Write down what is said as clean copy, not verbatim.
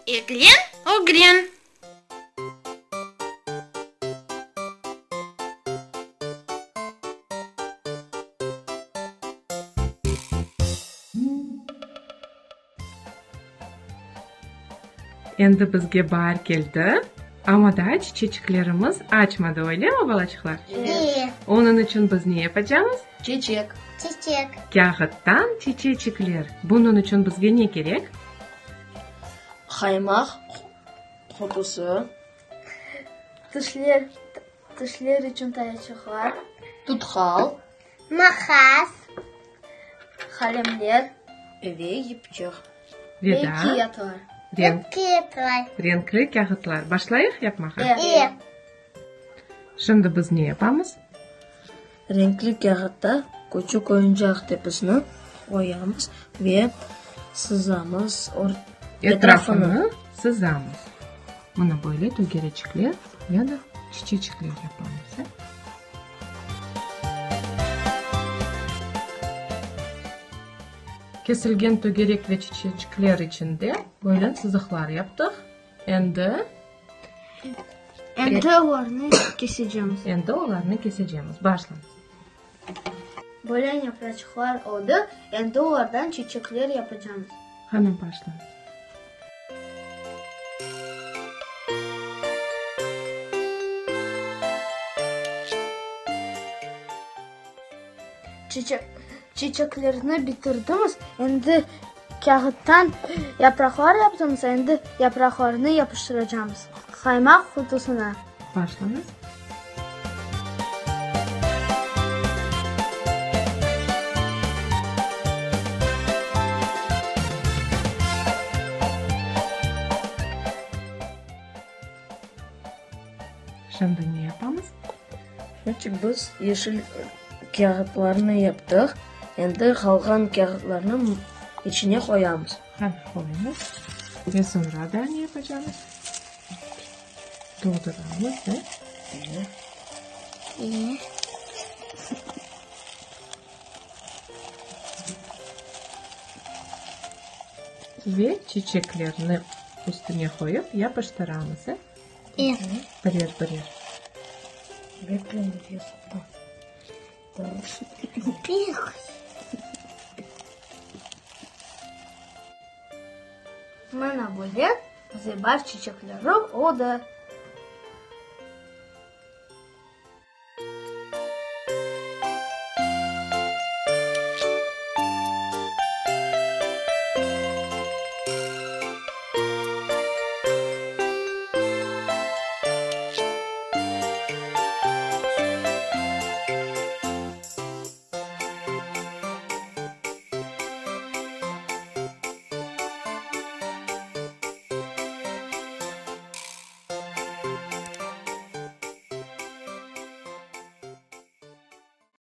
Eglen, ögren. Endi bizge baar keldi, amma daa çiçeçiklerimiz açmadı, öylemi, balaçıqlar? E. Onıñ içün biz ne yapacamız? Çeçek. Çeçek. Kâğıttan çiçeçikler. Bunıñ içün bizge ne kerek? Qaymaq qutusı. Tişler, tişler içün tayaçıqlar. Tutqal. Maqas. Qalemler. Ve yipçiq. Ve daa kâğıtlar. Renk, Kâğıtlar. renkli kâğıtlar. Başlayıq yapmağa? E. Şimdi biz ne yapamız? Renkli kâğıtta küçük oyuncaq tepisini qoyamız ve sızamız Etrafını etrafını. sızamız. Mına böyle tögereçikler ya da çiçeçikler yapamız, e? Kesilgen tögerek ve çiçeçikler içinde böyle sızıqlar yaptıq. Endi? Endi olarnı kesecemiz. Endi olarnı kesecemiz. Başlañız. Böyle yapraçıqlar oldı, endi olardan çiçekler yapacamız. Qani, başlañız. Çiçeklerni bitirdimiz, endi kâğıttan yapraqlar yaptımız, endi yapraqlarnı yapıştıracamız qaymaq qutusına. Başlañız. Şimdi ne yapamız? Şimdi biz yeşil kâğıtlarnı yaptıq, endi qalğan kâğıtlarnı içine qoyamız. Qani, qoyuñız. Ve soñra da ne yapacamız? Dolduramız, da? E. Ve çiçeklerni üstüne qoyıp yapıştıramız, e? E. Birer birer. Mına böyle zebar çiçekleri oldı.